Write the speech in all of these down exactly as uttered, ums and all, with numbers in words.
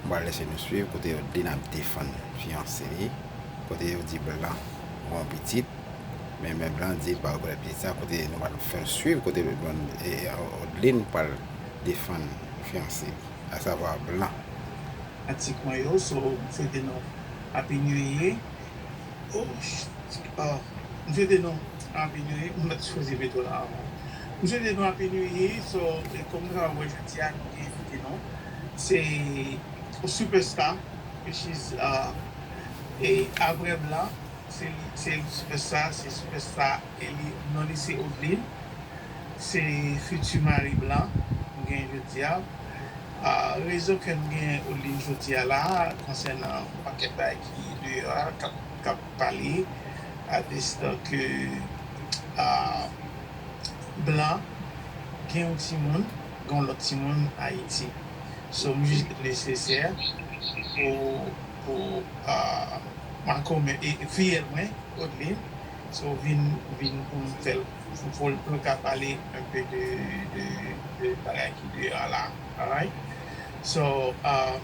Mwen pral lese nou swiv kote Odeline ap defann fiyanse li, kote yo di Blan gon pitit, men, men Blan di l pa rekonèt pitit sa, kote nou pral fè l swiv kote Blan, e, e, Odeline pral defann fiyanse li, asavwa Blan. Fanatik mwen yo, so, m swete nou Happy New Year. Oh, shit. Oh, m swete nou Happy New Year. M pa t sipoze mete w la avan. M swete nou Happy New Year. So, e, kòm nou kapab wè jodi a, nou gen envite nou. Se yon superstar, which is, uh, e, apre Blan, se li, se li superstar, se superstar, e li, non li se Odeline. Se fiti mari Blan m gen jodi a. Ah, rezon ke m gen Odeline jodi a la a, konsènan yon pakèt bagay ki deyò a, k ap, k ap pale, a destan ke, ah, Blan gen yon timoun, gen yon lòt timoun Ayiti. So, m jis nesesè pou, pou, ah, makomè, e, e fiyèl mwen, Odeline. So, vin, vin pou m fè l, pou, pou, pou l ka pale un peu de, de, de bagay ki deyò a la. Alright? So, uh,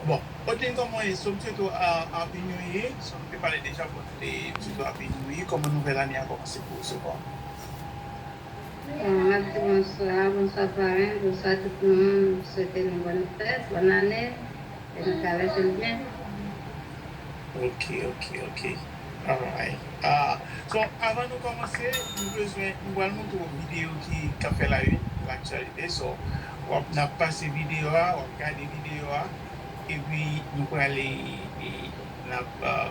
bon, Odeline, kòman w ye? So, m swete w, uh, Happy New Year. So, nou te pale deja, bon, nou te swete w Happy New Year. Kòman nouvèl ane a kòmanse pou ou, so far? Bon, m ap di bonswa, bonswa parenn, bonswa tout moun. M swete nou bòn fèt, bòn ane. E nou travèse l byen. Ok, ok, ok. Alright. Ah, so, avan nou kòmanse, nou bezwen, nou pral montre w videyo ki, k ap fè la une, laktyalite. So, w ap, n ap pase videyo a, w ap gade videyo a, epi nou pral, e, e, n ap, ah,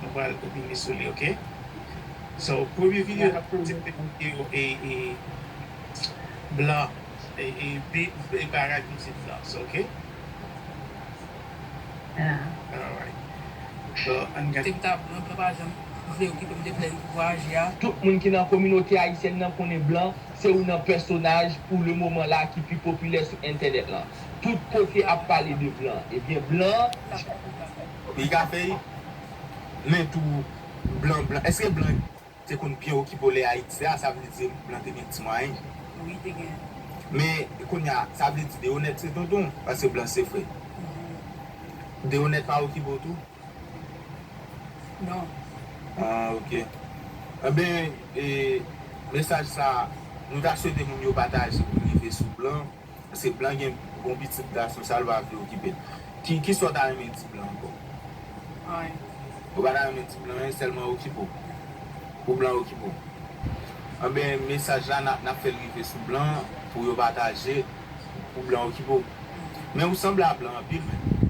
nou pral opine sou li, ok? So, premye videyo n ap pase se videyo, e, e, Blan, e, e, bi, e, bagay pitit Blan, so, ok? Ah. Alright. So, ann gade. Te ta Blan, Blan pa janm vle okipe m, te vle m pou vwayaje a. Tout moun ki nan kominote ayisyèn nan konnen Blan se youn nan pèsonaj pou le moman la ki pi popilè sou entènèt lan. Tout kote ap pale de Blan. Ebyen, Blan. Li ka fè, men tou, Blan, Blan. Èske Blan te konn byen okipe w lè Ayiti a, sa vle di Blan te gen ti mwayen. Wi, te gen. Men, kounye a, sa vle di Deonèt se tonton, paske Blan se frè. Mhm. Deonèt pa okipe w tou? Non. Ah, ok. Enben, e, mesaj sa, nou ta swete moun yo pataje pou l rive sou Blan. Paske Blan gen bon pitit gason, sa l pa vle okipe l. Ki, kisa w ta renmen di Blan ankò? Anyen. Ou pa ta renmen di Blan anyen, sèlman okipe w. Pou Blan okipe w. Anben, mesaj la, n ap, n ap fè l rive sou Blan, pou yo pataje, pou Blan okipe w. Men ou sanble a Blan anpil, men.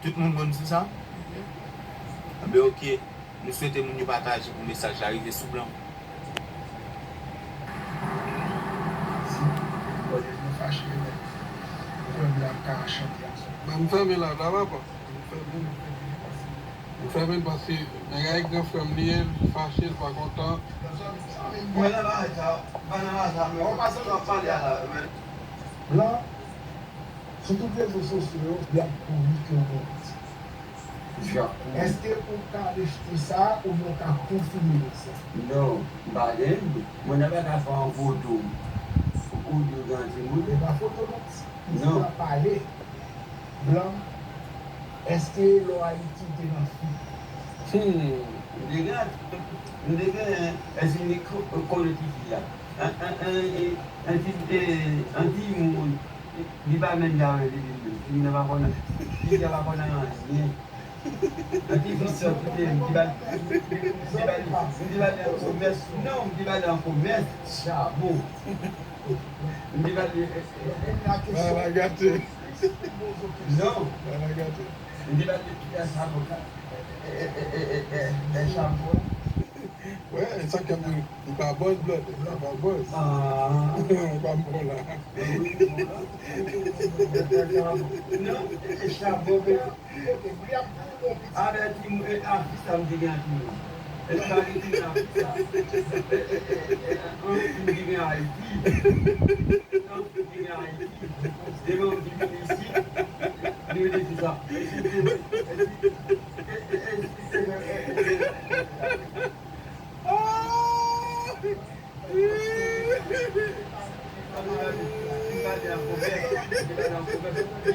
Tout moun konn di sa? Anben, ok. Nou swete moun yo pataje pou mesaj la rive sou Blan. Bon, nou fache, men. Ou kwè Blan ap ka chante ansanm? Ban m fèmen live la, papa. Ban m fèmen, ban m fèmen, paske, ban m fèmen, paske nèg a e gran frè m li ye, li fache, li pa kontan. Mwen nan bagay sa, mwen nan bagay sa, men ou pa santi w ap pale a la, men. Blan, sou tout rezo sosyo yo, y ap kouri ke w gen yon pitit. Èske ou ka rejte sa oubyen ou ka konfime sa? Non, m pa gen. Mwen nan pa ka fè yon foto pou di w gen yon timoun. E pa foto non. Non. Ou ka pale. Blan, èske lè w Ayiti ou te nan fi? Hmm. M te gen, m te gen, èske ni ko-, konnen ti fi a? An, an, an, an, an ti, eh, an timoun. Li pa menm jan avèk li menm. Fi nan pa konn, fi a pa konn anyen. Nan ti fi sòt, li te, li te ba, li te ba, li te ba li an komès. Non, li te ba li an komès. Chamo. Li te ba li, eh, eh, eh, la kesyon. Bagay la gate. Non. Bagay la gate. Li te ba li an chamo. Eh, eh, eh, eh, eh, eh, eh, chamo. Wè, e sa k fè m di, li pa bòz, brother, li pa bòz. Ah. Li pa bon la. Non, e chabon, men. Avè timoun, e afi sa m te gen an timoun. E sa li te gen afi sa. E, e, e, e, an timoun ki gen Ayiti. An timoun ki gen Ayiti. Devan m vin isit, li mete ti sa. E si te, e si, e, e, e, e, e, e, Oh! Li pale an komès, li pale an komès. Li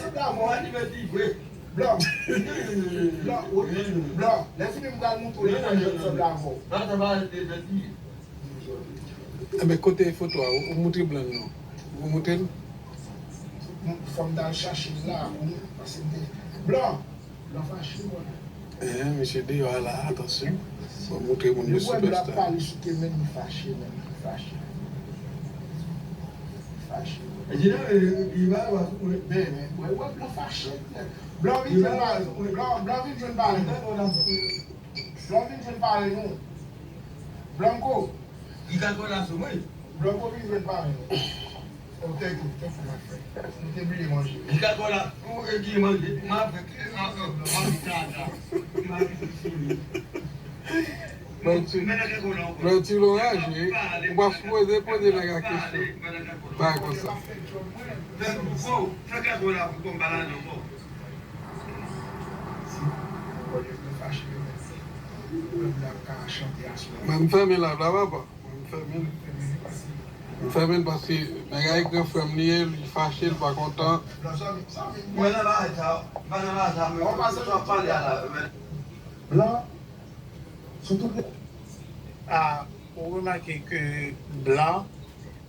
sanble avè w. Blan. Blan. Blan. Lè fini m pral montre w li pa janm sanble avè w. Enben, kote foto a? Ou, ou moutre Blan non? Ou moutre l? Fò m t al chache l la pou mwen, paske m te. Blan! Blan fache, mwen. Ehe, misye deyò a la, atansyon. Bon, moutre moun yo sipèsta. Li wè Blan ap pale sou ke menm li fache, menm li fache. Li fache. E di la, e, li va, va, men, men, wè, wè, Blan fache. Blan vin jwenn pale, Blan, Blan vin jwenn pale. Blan vin jwenn pale nou. Blanco. Li ka kole sou mwen. Blanco vin jwenn pale nou. Oh, thank you, thank you, my friend. Nou te bliye manje. Li ka kole pou e ki manje. M ap fè, an, an, manje tata. M ap fini. Mwen ti, mwen ti lon raje, ou pa sipoze poze nèg la kesyon. Bagay konsa. Fè kòkò, fè kòkò la pou konba la non. Mwen m fèmen la, la papa. Mwen m fèmen. M fèmen paske nèg la e gran frè m li ye, li fache, li pa kontan. Mwen nan bagay sa, mwen nan bagay sa, mwen pa nan bagay sa, mwen pa nan bagay sa, mwen. Blan, sou tout. Ah, ou remake ke Blan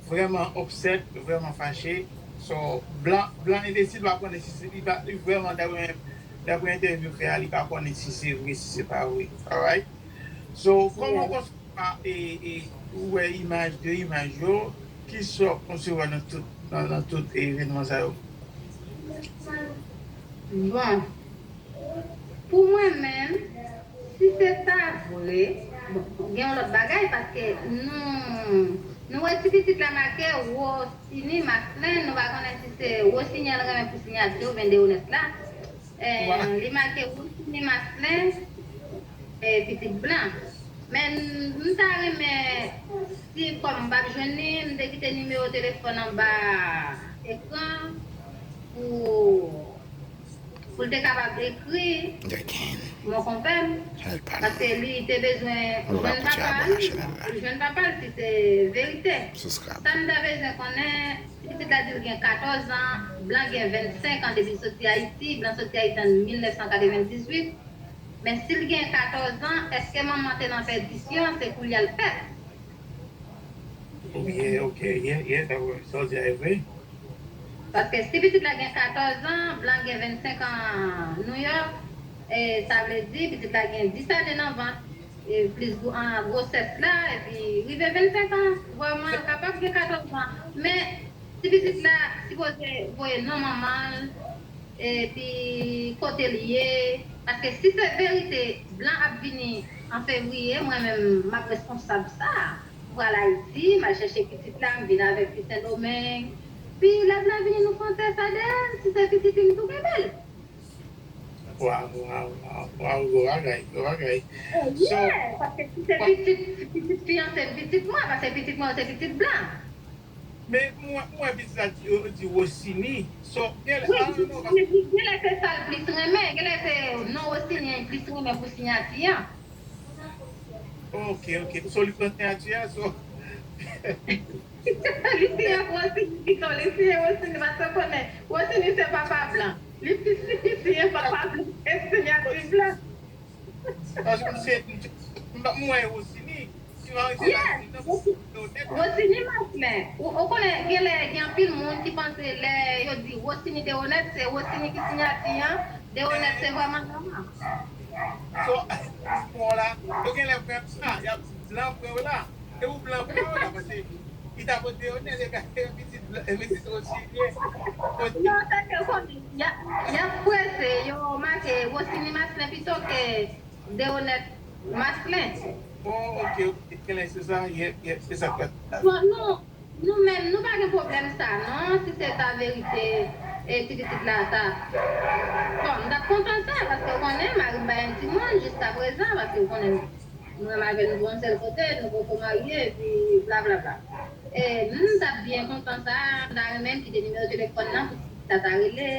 vrèman upset, vrèman fache. So, Blan, Blan endesid, li pa konnen si se, li pa, li vrèman, daprè, daprè entèvyou fè a, li pa konnen si se vre, si se pa vre. Alright? So, kòman w konsèy a, e, e, ou wè imaj, de imaj yo, kisa w konsevwa nan tout, nan, nan tout evènman sa yo? Bon, pou mwen menm, si se ta vre, bon, gen yon lòt bagay, paske nou, nou wè ti pitit la make Rosiny Maslin, nou pa konnen si se Rosiny l renmen pou siyati oubyen de onèt la. Eh, li make Rosiny Maslin, eh, pitit Blan. Men m ta renmen, si kòm m p ap jwenn li, m te kite nimewo telefòn anba ekran pou, pou l te kapab ekri mon konpè m, paske li te bezwen jwenn papa l, pou l jwenn papa l, si se verite. Sa m ta bezwen konnen, pitit la di l gen katòz an, Blan gen vennsenk an depi l soti Ayiti, Blan soti Ayiti an mil nèf san katrevendizuit. Men si l gen katòz an, èske manman te nan pèdisyon, se koulye a l fèt? Ok, ok, yeah, yeah, sa w di a e vre. Paske si pitit la gen katòz an, Blan gen vennsenk an Nouyòk, e sa vle di pitit la gen dis ane nan vant, e plis gwo- an gwosès la, epi rive vennsenk an, vrèman l kapab gen katòz an. Men si pitit la sipoze voye non manman l, epi kote l ye, paske si se verite, Blan ap vini an fevriye, mwen menm m ap responsab sa. M pral Ayiti, m al chèche pitit la, m vin avèk li Sendomeng. Pi lè Blan vini nou fè yon tès A D N, si se pitit li m tou kenbe l. Waw, waw, waw, waw, gwo bagay, gwo bagay. Oh yeah, paske si se pitit, pitit fiyanse m, pitit mwen, paske pitit mwen yo se pitit Blan. Men mwen, mwen pitit la di, yo di Wosini. So, gen lè, I don't know, paske Genlè se sa l plis renmen, genlè se non Wosini an l plis renmen pou siyati an. Ok, ok. So, li pran siyati a, so. Li siyen pou Wosini pito, li siyen Wosini, paske w konnen Wosini se papa Blan. Li plis li siyen papa Blan ke siyati Blan. Paske m se, m pa mwen Wosini. Si m arete la, Yes, Wosini Maslin. Ou, ou konnen, genlè gen anpil moun ki panse lè yo di Wosini Deonèt, se Wosini ki siyati an, Deonèt se vrèman manman. So, bon la, yo genlè pran sa, y ap di Blan pran yo la. E ou Blan pran yo la, paske li ta pote yo nèt, e gade pitit Blan, e pitit Wosini. Non, sa ke konnen, y ap, y ap prese, yo make Wosini Maslin pito ke Deonèt Maslin. Oh, ok, ok, genlè se sa, yep, yep, se sa k fèt. Bon, nou, nou menm, nou pa gen pwoblèm sa, non, si se ta verite, e ti pitit la ta. Bon, m t ap kontan sa, paske w konnen, mari m pa yon timoun, jiskaprezan, paske w konnen, mwen avè l nou yon sèl kote, nou poko marye, epi blablabla. E m t ap byen kontan sa, m ta renmen m kite nimewo telefòn nan pou si ta ta rele.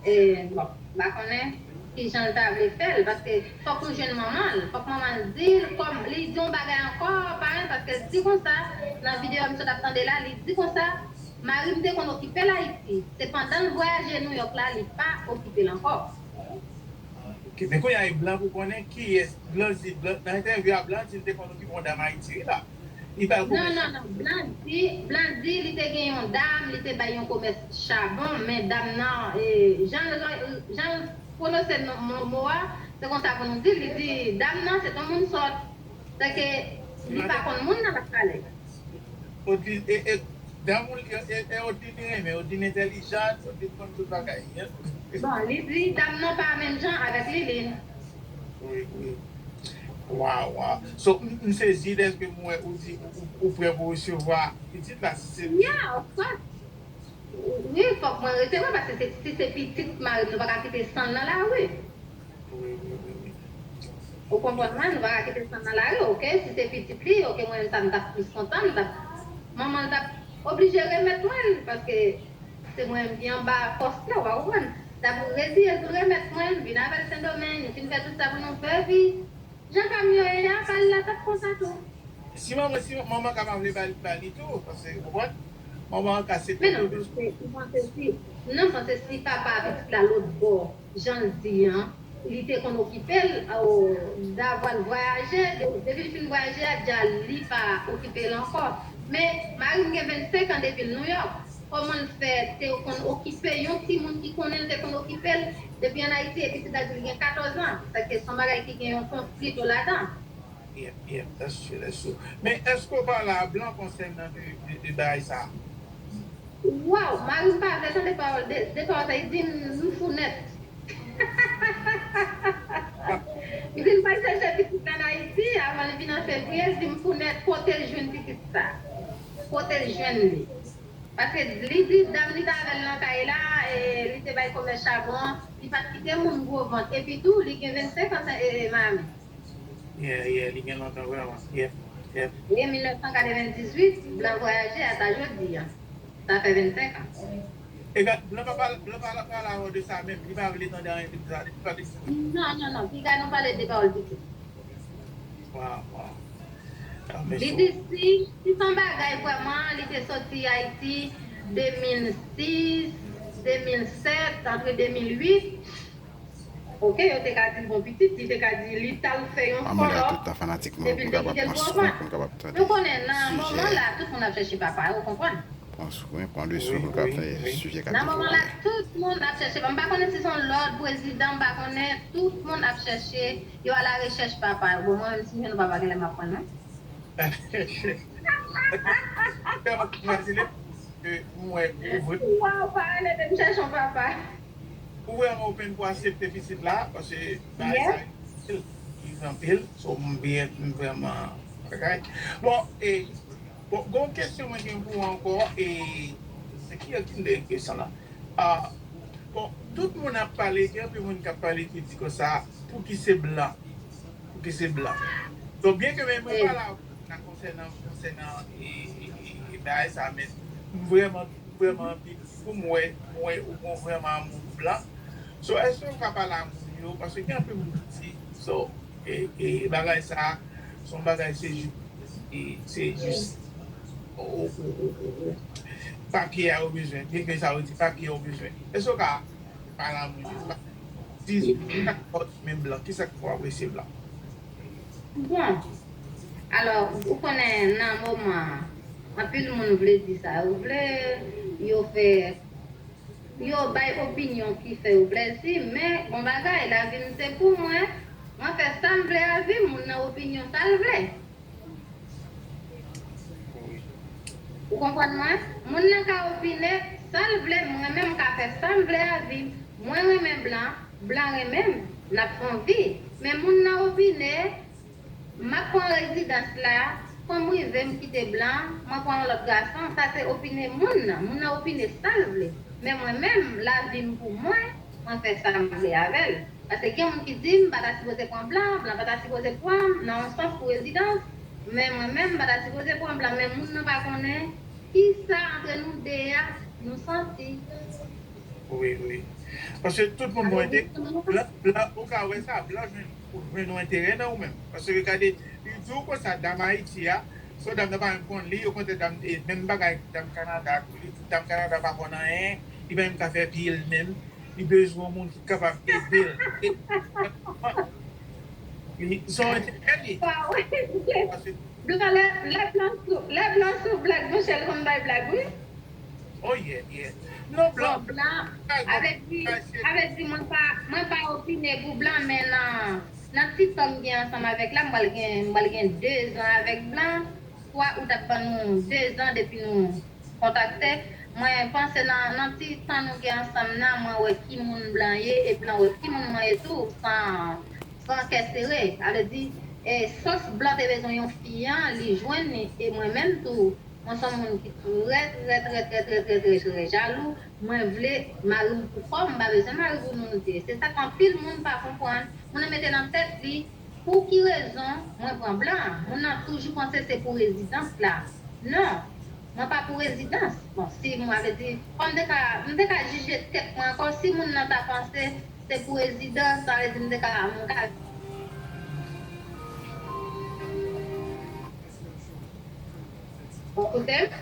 E, bon, m pa konnen kijan l ta vle fè l, paske fòk nou jwenn manman l, fòk manman l di l, kòm li di yon bagay ankò, parenn, paske l di konsa, nan videyo a m sot ap tande la, li di konsa, mari m te konn okipe l Ayiti, se pandan l vwayaje Nouyòk la, li pa okipe l ankò. Ok, men kounye a e Blan pou konnen kiyès, Blan di, Blan, nan entèvyou a Blan di l te konn okipe yon dam Ayiti wi la. Li bay yon komès. Non, non, non, Blan di, Blan di li te gen yon dam, li te bay yon komès chabon, men dam nan, e, jan, jan, jan l pwononse mo a, se konsa pou nou di l, li di dam nan se t on moun sòt. Sèke li pa konn moun nan l ap pale. Odin, e, e, dam ou, e, e, e Odin li renmen, Odin entèlijan, Odin konn tout bagay. Bon, li di dam nan pa menm jan avèk Liline. Wi, wi. Waw, waw. So, m, m sezi dèske m wè ou di ou, ou, ou prè pou resevwa pitit la, si se. Yeah, of course. Wi, fòk mwen resevwa, paske se, si se pitit mari m, nou pa ka kite san l nan lari. Wi, wi, wi, wi. Ou konprann mwen, nou pa ka kite san l nan lari, oke? Si se pitit li, oke, mwen menm sa m t ap plis kontan, m t ap, manman l t ap oblije remèt mwen l, paske se mwen menm ki anba pòs la, w pa konprann? L ap reziye l pou l remèt mwen l, vin avè l Sendomeng, nou fin fè tout sa pou nou fè, epi jan pa m yo ye a, pa l la t ap konsa tou. Si manman, si manman ka pa vle ba li, ba li tou, paske, ou konprann? Manman an ka se. Men non, m panse, m panse si, non, m panse si papa pitit la lòt bò, jan l di an, li te konn okipe l, o, davwa l vwayaje, de, depi l fin vwayaje a, dja li pa okipe l ankò. Men, mari m gen vennsenk an depi l Nouyòk. Kòman l fè te konn okipe yon timoun ki konnen l te konn okipe l depi ann Ayiti, epi pitit la di l gen katòz an? Sèke se yon bagay ki gen yon konfli tou ladan. Yep, yep, that's true, that's true. Men èske w pale a Blan konsènan de, de, de bagay sa a? Waw, mari m pa vle tande pawòl de, de pawòl sa, li di m, m fou nèt. Li di l pral chèche pitit la ann Ayiti, avan li vin an fevriye, li di m fou nèt, kote l jwenn pitit sa? Kote l jwenn li? Paske li di dam li t avè l nan kay la, e, li te bay komès chabon, li pa t kite moun gwo vant. Epi tou, li gen vennsenk an, e, e, mari. Yeah, yeah, li gen lontan vrèman. Yep, yep. E mil nèf san katrevendizuit, Blan vwayaje ata jodi a. Sa fè vennsenk an. E gad, blan pa pale, blan pa pale avè w de sa menm. Li pa vle tande anyen de sa. Li pa vle. Non, non, non. Piga nou pale de pawòl pitit. Waw, waw. Li di si, si se yon bagay vrèman, li te soti Ayiti de mil sis, de mil sèt, antre de mil uit. Ok, yo te ka di l bon pitit, li te ka di li t al fè yon fòlò depi l te kite l pwòp. Nou konnen nan moman la, tout moun ap chèche papa yo, ou konprann? Pran swen, pran leson pou l ka fè sijè k ap Nan moman la, tout moun ap chèche. M pa konnen si se yon lòd prezidan, m pa konnen. Tout moun ap chèche, yo a la rechèch papa yo. Bon, mwen menm, si m jwenn yon papa, genlè m ap pran l, non? Mwen, mwen, mwen, Waw, pa rele de m chèche yon papa. Ou vrèman open pou aksepte pitit la, paske bagay sa anpil, li anpil, so m byen, m vrèman bagay. Bon, e, bon, gon kesyon mwen gen pou ou ankò, e, se ki, ki de kesyon la? Ah, bon, tout moun ap pale, gen anpil moun k ap pale ki di konsa, pouki se blan? Pouki se blan? Donk, byen ke mwen pa la nan konsènan, konsènan e, e, e, e bagay sa, men m vrèman, vrèman anpil pou m wè, m wè ou gon vrèman amou pou blan. So, èske ou ka pale a moun yo? Paske gen anpil moun ki di, so, e, e, bagay sa, se yon bagay, se jis, e, se jis, o, o, o, o, o, papye a yo bezwen. Byen ke sa yo di, papye a yo bezwen. Èske ou ka pale a moun yo? Di, kisa k fè w renmen blan? Kisa k fè w apresye blan? Bon, alò, ou konnen nan moman an, anpil moun vle di sa yo vle, yo fè, yo bay opinyon ki fè yo plèzi, men bon bagay, lavi m se pou mwen, mwen fè sa m vle a vi m, moun nan opinyon sa l vle. Ou konprann mwen? Moun nan ka opine sa l vle, mwen menm m ka fè sa m vle a vi m. Mwen renmen blan, blan renmen m, n ap fè yon vi. Men moun nan opine, m ap pran rezidans la, kòm rive m kite blan, mwen pran yon lòt gason, sa se opine moun nan. Moun nan opine sa l vle. Men mwen menm, lavi m pou mwen, mwen fè sa m vle avè l. Paske gen moun ki di m pa ta sipoze pran blan, blan pa ta sipoze pran m, nan yon sans pou rezidans, men mwen menm m pa ta sipoze pran blan, men moun nan pa konnen kisa antre nou de a nou santi. Wi, wi. Paske tout moun gon enterè. Blan, blan, ou ka wè sa, blan jwenn, jwenn yon enterè nan ou menm. Paske gade, li di w konsa, dam Ayiti a, se yon dam nan pa menm konn li, okontrè dam, e, menm bagay dam Kanada tou, li di dam Kanada pa konn anyen, li pa menm ka fè pye l menm, li bezwen yon moun ki kapab ede l. Li, se yon enterè li. Paske Blan, lè, lè blan sou, lè blan sou blag, monchè, l konn bay blag, wi. Oh yeah, yeah. Non, blan. Bon, blan, avèk di, avèk di mwen pa, mwen pa opine pou blan, men nan, nan ti tan m gen ansanm avèk la, m pral gen, m pral gen de zan avèk blan, twa out ap ban nou de zan depi nou kontakte. Mwen panse nan, nan ti tan nou gen ansanm nan, mwen wè ki moun blan ye, e blan wè ki moun mwen ye tou, san, san kè sere. Sa vle di, e, sòs blan te bezwen yon fi an, li jwenn li, e mwen menm tou, mwen se yon moun ki trè, trè, trè, trè, trè, trè, trè jalou. Mwen vle mari m pou kò m, m pa bezwen mari pou nou te. Se sa k anpil moun pa konprann. Moun nan mete nan tèt li, pou ki rezon mwen pran blan? Moun nan toujou panse se pou rezidans la. Non, mwen pa pou rezidans. Bon, si mwen vle di, kòm m te ka, m te ka jije tèt mwen ankò, si moun nan ta panse se pou rezidans, sa vle di m te ka, mwen ka. Ou koute m?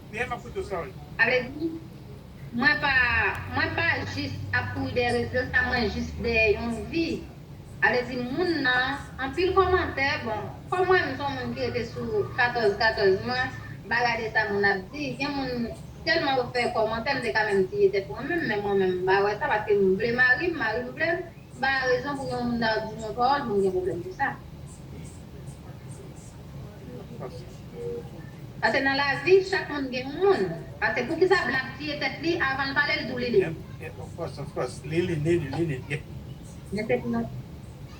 Byen, m ap koute w, sorry. Sa vle di, mwen pa, mwen pa jis ap kouri dèyè rezidans la, mwen jis dèyè yon vi. Sa vle di, moun nan, anpil kòmantè, bon, kòm mwen menm se yon moun ki rete sou katòz katòz mwen, m pa gade sa moun ap di. Gen moun tèlman yo fè kòmantè, m te ka menm tiye tèt mwen menm, men mwen menm, m pa wè sa, paske m vle mari m, mari m vle m. M pa wè rezon pou yon moun ta di m yon pawòl pou m gen pwoblèm pou sa. Paske nan lavi, chak moun gen yon moun. Paske poukisa blan ap tiye tèt li, avan l pale, l di w li li. Of course, of course. Li li, li li, li li. Men se pou yon,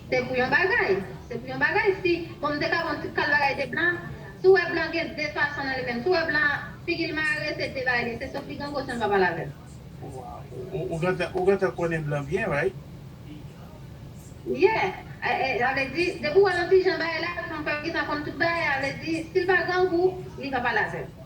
se pou yon bagay. Se pou yon bagay. Si, bon, m te ka pran tout kal bagay de blan, si w wè blan gen de fason nan li menm, si w wè blan figi l mare, se de bagay li, se sòf li gen gwo san l pa pale avè l. Ou, ou, ou gentan, ou gentan konnen blan byen, right? Yeah. E, e, sa vle di, depi w wè l yon ti jan bagay la, fanm pèp gentan konn tout bagay, sa vle di, si l pa grangou, li pa pale avè m.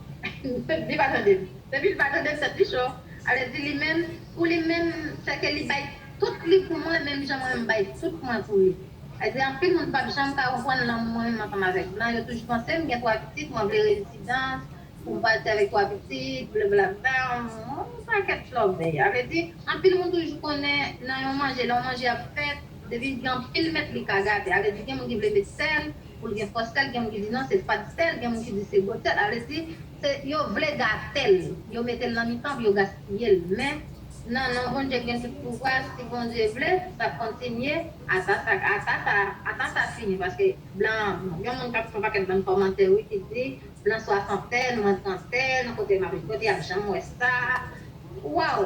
Li pa tande m. Depi l pa tande m, tèt li cho. Ale di li menm, pou li menm, sèke li bay tout li pou mwen, menm jan mwen menm bay tout mwen pou li. Ale di anpil moun p ap janm ka konprann lanmou mwen menm ansanm avèk blan, yo toujou panse m gen twa pitit, mwen vle rezidans, pou m pati avèk twa pitit, blablabla, yon pakèt flòbè. Ale di, anpil moun toujou konnen nan yon manje, lè yon manje ap fèt, depi gen anpil mèt li ka gate. Ale di, gen moun ki vle met sèl, pou l gen fòs sèl, gen moun ki di non, se pa t sèl, gen moun ki di se gwo sèl. Ale di, se, yo vle gate l, yo mete l nan mitan pou yo gaspiye l. Men, nan non Bondye ki gen tout pouvwa, si Bondye vle, sa ap kontinye, ata sa, ata sa, ata sa fini, paske blan, yon moun k ap fè yon pakèt bann kòmantè, wi, ki di, blan swasantèn, mwen trantèn, kote m ap, kote y ap janm wè sa. Waw!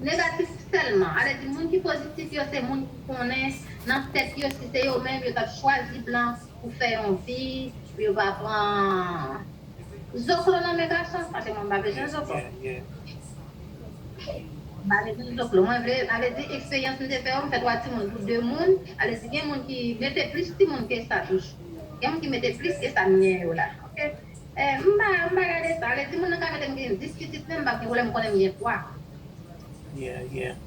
Negatif sèlman. Ale di moun ki pozitif yo, se moun ki konnen nan tèt yo, si se yo menm, yo t ap chwazi blan pou fè yon vi, pou yo pa pran zoklo nan men gason, paske mwen m pa bezwen zoklo. M pa bezwen zoklo. Mwen vle, ale di eksperyans m te fè yo, m fè twa timoun pou de moun, ale di gen moun ki mete plis timoun ke sa toujou. Gen moun ki mete plis ke sa m gen yo la. Ok? Eh, m pa, m pa gade sa. Ale di moun nan ka mete m gen dis pitit menm, m p ap gen pwoblèm, m konnen m gen twa. Yeah, yeah.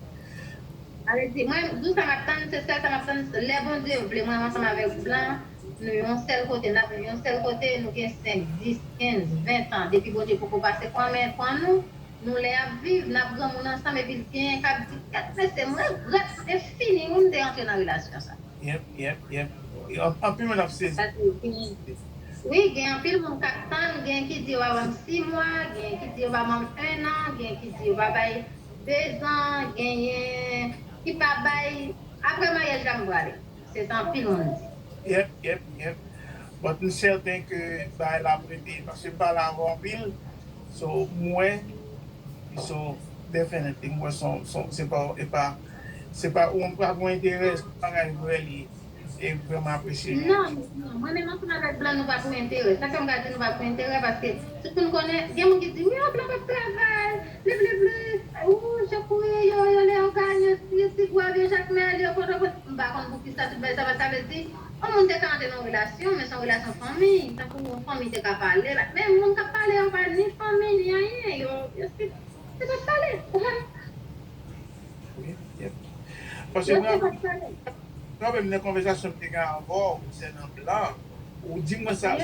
Ale di, mwen, di sa m ap tann, se sèl sa m ap tann, lè Bondye vle, mwen ansanm avèk blan, nou yon sèl kote, n ap viv yon sèl kote, nou gen senk, dis, kenz, ven tan, depi Bondye poko pase pran men, pran nou, nou lè ap viv, n ap granmoun ansanm, epi l genyen k ap di, kèt mesye, m regrèt, m te fini, wi, m te antre nan relasyon sa. Yep, yep, yep. Anpil moun ap sezi. Wi, gen anpil moun k ap tann, gen ki di yo pa ban m sis mwa, gen ki di yo pa ban m en an, gen ki di yo pa bay de zan, genyen ki pa bay apre maryaj la m prale. Se sa anpil moun di. Yep, yep, yep. But m sèten ke bagay la ap rete, paske m pale avè w anpil. So, m wè, so, definitely, m wè se, se, se pa, e pa, se pa, ou pa pou enterè, se yon bagay vrè li ye. E vrèman apresye. Non, non, mwen menm ansanm avèk blan, nou pa pou enterè. Sa fè m ka di nou pa pou enterè, paske tout moun konnen, gen moun ki di, wi, o, blan p ap travay, bli, bli, bli, o, jan kouri yo, yo, Leogàn, yo, yo, Tigwav, yo, Jakmèl, yo, Pòtoprens, m pa konn poukisa tout bagay sa, paske sa vle di, yon moun te ka antre nan yon relasyon, men se yon relasyon fanmi, tankou yon fanmi te ka pale, men moun k ap pale yo pa ni fanmi, ni anyen, yo, yo se, se pa pale. Wi, yep. Paske mwen, mwen menm nan konvèsasyon m te gen avè w konsènan blan, ou di mwen sa,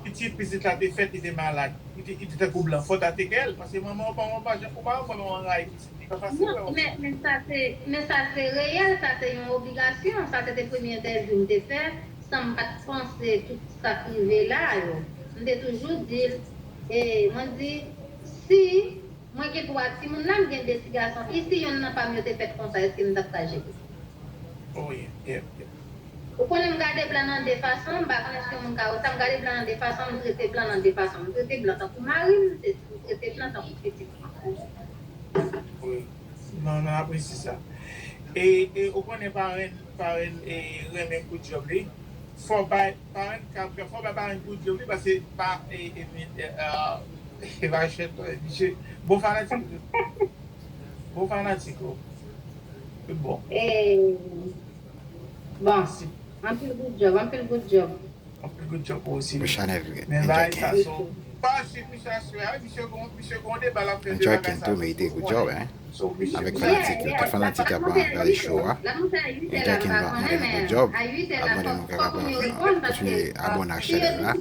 piti pitit la te fèt, li te malad, li te, li te tankou blan, fòt a te kè l, paske manman w pa, ou pa, ou pa wè manman w anrayi pitit li, pa fasil wè w. Men, men sa se, men sa se reyèl, sa se yon obligasyon, sa se te premye entèvyou m te fè, san m pa t panse tout sa k rive la yo. M te toujou di l, e mwen di, si Mwen gen twa timoun la, m gen de ti gason. E si yonn nan pa m yo te fèt konsa, èske m t ap ka jere? Oh, yeah, yeah, yeah. Ou konnen m gade blan nan de fason, m pa konnen si yon moun ka wè sa, m gade blan nan de fason, m trete blan nan de fason. M trete blan tankou mari m, m trete blan tankou pitit mwen. Wi. Non, non, apresye sa. E, e ou konnen parenn, parenn, e, renmen kout djòb li. Fò bay, parenn ka, fò bay parenn kout djòb li, paske pa, e, e, e, e, e, e pa chèt, non, e, misye, bon fanatik, bon fanatik, o. Tout bon. E, bon, anpil good job, anpil good job. Anpil good job pou ou osi. Pou Chanel, men bagay sa son. Pa swiv misye aswè a, misye gon, misye gon deba l ap fè de bagay sa. Tou merite good job, hein. Avèk fanatik yo, tout fanatik y ap gade show a. Enjoy Ken Van, anpil good job. Abòne nou, kèk abòne, kontinye abòne ak chanèl la.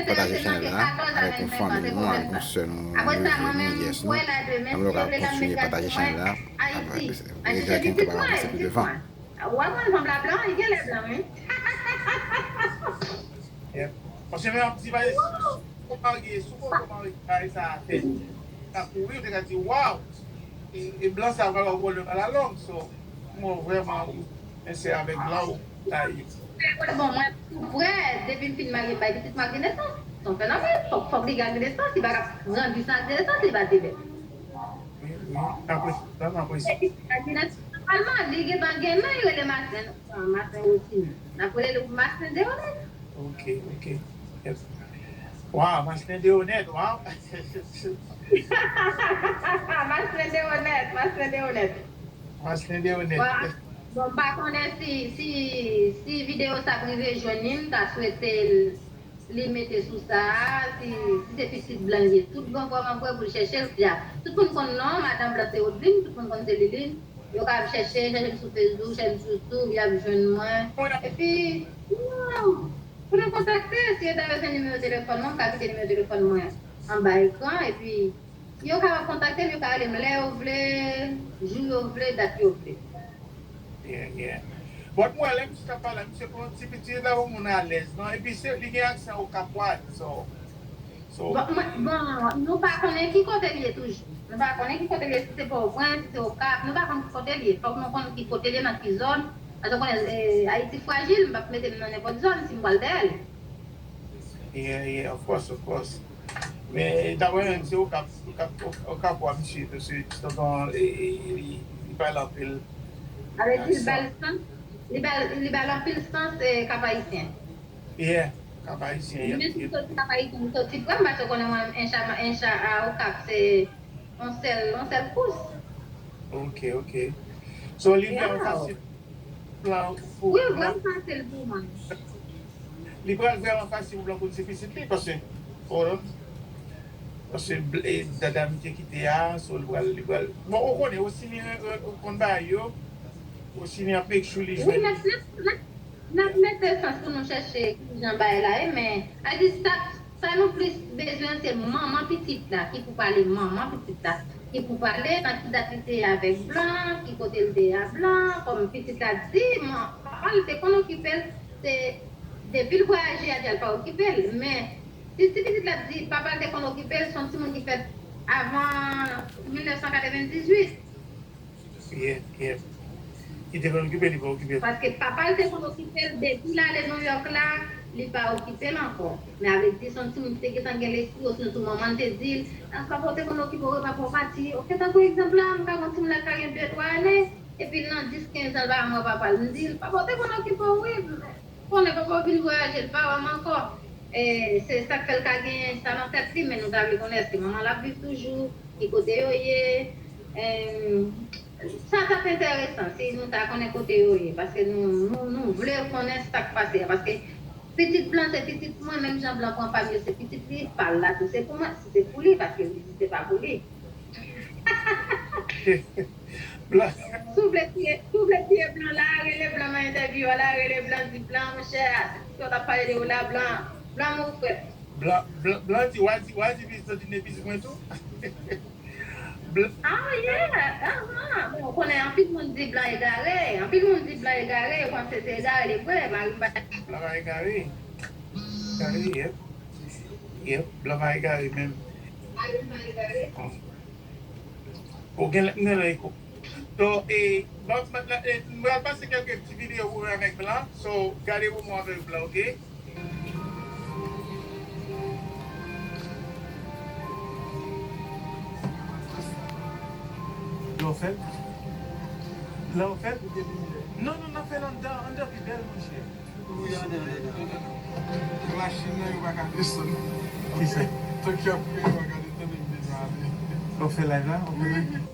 Pataje chanèl la avèk yon fanmi nou, avèk yon sè nou, yon neveu nou, yon nièce nou. Anpil kontinye pataje chanèl la. Enjoy Ken Van ap avanse pi devan. Ou ap wè fanm la blan, li genlè blan, wi. Yep. Paske men ap di, bagay, si w marye, si w poko marye, bagay sa a fèt. Sa kouri, ou te ka di, waw! E, e blan sa pral ba w pwoblèm alalong, so, mwen vrèman, ou, men se avèk blan ou ta ye. Bon, mwen, tou prè, depi m fin marye, bay pitit mwen Agri Nesans. Se yon fenomèn. Fòk, fòk li gen Agri Nesans, li pa ka grandi san Agri Nesans, li pa te bèl. Wi, wi, m apresye sa, m apresye. Epi, Agri Nesans, nòmalman, li gentan gen non, li rele Masten, ah, Masten Rotini. N ap rele l Masten Deonèt. Ok, ok. Yep. Waw, Masten Deonèt, waw. Masten Deonèt, Masten Deonèt. Masten Deonèt. Waw. Bon, m pa konnen si, si, si videyo sa ap rive jwenn li, m ta swete l li mete sou sa a, si, si se pitit blan li ye, tout bon vrèman vre pou l chèche l, y a, tout moun konn non, madanm blan se Odlin, tout moun konn se Lilin, yo ka ap chèche, chèche m sou Facebook, chèche m sou YouTube, y ap jwenn mwen. Epi, non, pou nou kontakte, si yo ta bezwen nimewo telefòn mwen, m ka kite nimewo telefòn mwen anba ekran, epi yo ka kontakte m, yo ka rele m lè yo vle, jou yo vle, dat yo vle. Yeah, yeah. But mwen, lè misye t ap pale, misye pran ti piti la, yon moun alèz, non? Epi se, li gen aksan Okap, so, so. Bon, mwen, bon, nou pa konnen ki kote li ye toujou. Nou pa konnen ki kote li ye, si se Pòtoprens, si se Okap, nou pa konn ki kote li ye. Fòk nou konn ki kote li ye, nan ki zòn. Paske w konnen, eh, Ayiti frajil, m p ap mete m nan nenpòt zòn si m pral dèyè l. Yeah, yeah, of course, of course. Men, daprè mwen, se Okap, Okap, Okap wa misye, paske tonton, e, e, li, li pale anpil. Sa vle di, li ba l sans, li ba l, li ba l anpil sans, eh, Kap Ayisyen. Yeah, Kap Ayisyen, yep, Menm si yep. Soti Kap Ayisyen, m soti pre, m pa sot konnen mwen, en cha, en cha a Okap, se yon sèl, yon sèl kous. Ok, ok. So, li vrèman fasil plan pou Wi, vrèman fasil pou mwen. Li pral vrèman fasil pou blan konn se pitit li, paske, hold on. Paske bl- e, dada m te kite a, so li pral, li pral. Bon, ou konnen, osi li re- re- ou konn bagay yo, osi li ap make sure li Wi, jwenn. n ap, n ap, n ap, n ap mete sans pou nou chèche kijan bagay la ye, men, a di sa, sa nou plis bezwen se manman pitit la, ki pou pale manman pitit la, ki pou pale nan ki dat li te avèk blan, ki kote li te a blan, kòm pitit la di, man, papa l te konn okipe l, se depi l vwayaje a di a l pa okipe l, men, si, si pitit la di, papa l te konn okipe l, se yon timoun ki fèt avan mil nèf san katrevendizuit. Yeah, yeah. Li te konn okipe, li pa okipe. Paske papa l te konn okipe l depi l ale Nouyòk la, li pa okipe l ankò. Men avèk di se yon timoun ki te gentan gen lespri, osinon tou manman l te di l, ah, papa w te konn okipe w, papa w pati. Ok, tankou egzanp la, m ka gen yon timoun la ki ka gen de, twa ane, epi l nan dis, kenz an, l pa janm wè papa l. M di l, papa w te konn okipe w, wi. Konnen papa w vin vwayaje, l pa wè m ankò. E, se sa k fè l ka gen sa nan tèt li, men nou ta vle konnen èske manman l ap viv toujou, ki kote yo ye. Em, sa t ap enteresan si nou ta konnen kote yo ye, paske nou, nou, nou vle konnen sa k pase a, paske pitit blan se pitit mwen, menm jan blan pran pa m yo se pitit li, pa l la tou se pou mwen, si se pou li, paske li di se pa pou li. Blan. Si w vle tiye, si w vle tiye blan la, rele blan nan entèvyou a la, rele blan, di blan, monchè, a, sa w t ap pale de yo la, blan, blan mou frèt. Blan, blan, blan di, w a di, w a di pitit, di ne pitit mwen tou. Blan. Ah, yeah, ah, ah. Bon, ou konnen anpil moun di blan egare, anpil moun di blan egare, yo panse se egare li vre, mari m pa. Blan pa egare. Egare, yep. Yep, blan pa egare menm. Ou gen lè, gen lè eko. So, e, bon, m, m, e, m pral pase kèlke ti videyo pou mwen avèk blan. So, gade pou mwen avèk blan, ok? Blan fèt? Blan fèt? Non, non, n ap fè l anndan, anndan pi bèl, monchè. Wi, anndan, anndan. Machin nan, yo pa ka desann. Kisa? Tank y ap fè, yo pa ka desann, yo deja ale. W ap fè live la? W ap fè live?